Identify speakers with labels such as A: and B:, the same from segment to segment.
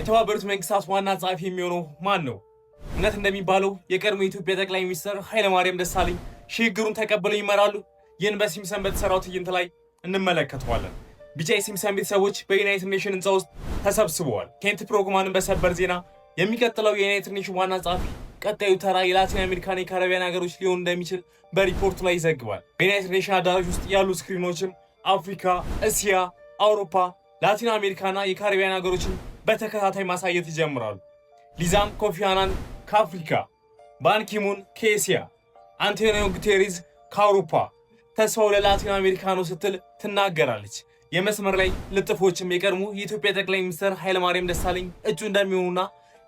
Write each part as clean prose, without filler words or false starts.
A: የተባበሩት መንግስታት ዋና ጸሐፊ የሚሆነው ማን ነው? እውነት እንደሚባለው የቀድሞ የኢትዮጵያ ጠቅላይ ሚኒስትር ኃይለማርያም ደሳለኝ ሽግግሩን ተቀብለው ይመራሉ? ይህን በሲምፕሰን በተሰራው ትዕይንት ላይ እንመለከተዋለን። ቢጫ የሲምፕሰን ቤተሰቦች በ United Nation ህንፃ ውስጥ ተሰብስበዋል። ኬንት ብሮክማንን በሰበር ዜና የሚቀጥለው የ United Nation ዋና ጸሐፊ ቀጣዩ ተራ የላቲን አሜሪካና የካሪቢያን ሀገሮች ሊሆን እንደሚችል በሪፖርቱ ላይ ይዘግባል። በ United Nation አዳራሽ ውስጥ ያሉ screen ኦችም አፍሪካ፣ እስያ፣ አውሮፓ፣ ላቲን አሜሪካና የካሪቢያን ሀገሮችን በተከታታይ ማሳየት ይጀምራሉ። ሊዛም ኮፊ አናን ከአፍሪካ፣ ባንኪሙን ከኤስያ፣ አንቶኒዮ ጉቴሬዝ ከአውሮፓ፣ ተስፋው ለላቲን አሜሪካ ነው ስትል ትናገራለች። የመስመር ላይ ልጥፎችም የቀድሞ የኢትዮጵያ ጠቅላይ ሚኒስትር ኃይለማርያም ደሳለኝ እጩ እንደሚሆኑና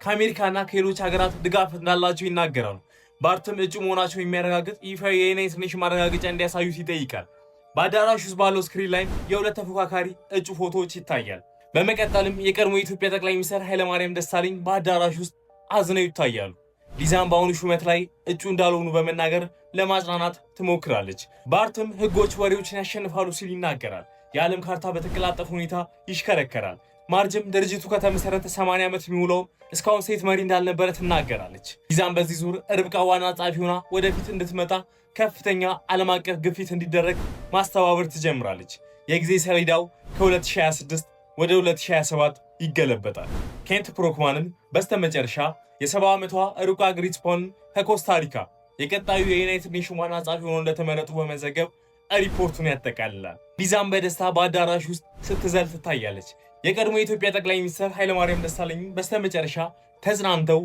A: ከአሜሪካና ከሌሎች ሀገራት ድጋፍ እንዳላቸው ይናገራሉ። ባርትም እጩ መሆናቸውን የሚያረጋግጥ ይፋዊ የ United Nation ማረጋገጫ እንዲያሳዩት ይጠይቃል። በአዳራሹ ውስጥ ባለው screen ላይ የሁለት ተፎካካሪ እጩ ፎቶዎች ይታያል። በመቀጠልም የቀድሞ የኢትዮጵያ ጠቅላይ ሚኒስትር ኃይለማርያም ደሳለኝ በአዳራሽ ውስጥ አዝነው ይታያሉ። ሊዛም በአሁኑ ሹመት ላይ እጩ እንዳልሆኑ በመናገር ለማጽናናት ትሞክራለች። ባርትም ህጎች ወሬዎችን ያሸንፋሉ ሲል ይናገራል። የዓለም ካርታ በተቀላጠፈ ሁኔታ ይሽከረከራል። ማርጅም ድርጅቱ ከተመሰረተ 80 ዓመት የሚውለውም እስካሁን ሴት መሪ እንዳልነበረ ትናገራለች። ሊዛም በዚህ ዙር ርብቃ ዋና ጸሐፊ ሆና ወደፊት እንድትመጣ ከፍተኛ ዓለም አቀፍ ግፊት እንዲደረግ ማስተባበር ትጀምራለች። የጊዜ ሰሌዳው ከ2026 ወደ 2027 ይገለበጣል። ኬንት ብሮክማንም በስተመጨረሻ የ70 ዓመቷ ርብቃ ግሪንስፖን ከኮስታሪካ የቀጣዩ የ United Nation ዋና ጸሐፊ ሆነው እንደተመረጡ በመዘገብ ሪፖርቱን ያጠቃልላል። ሊዛም በደስታ በአዳራሽ ውስጥ ስትዘል ትታያለች። የቀድሞ የኢትዮጵያ ጠቅላይ ሚኒስትር ኃይለማርያም ደሳለኝ በስተመጨረሻ ተጽናንተው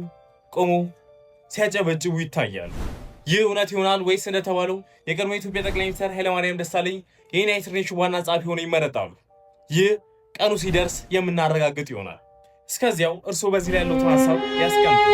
A: ቆመው ሲያጨበጭቡ ይታያሉ። ይህ እውነት ይሆናል ወይስ እንደተባለው የቀድሞ የኢትዮጵያ ጠቅላይ ሚኒስትር ኃይለማርያም ደሳለኝ የ United Nation ዋና ጸሐፊ ሆነው ይመረጣሉ? ይህ ቀኑ ሲደርስ የምናረጋግጥ ይሆናል። እስከዚያው እርስዎ በዚህ ላይ ያለዎትን ሀሳብ ያስቀምጡ።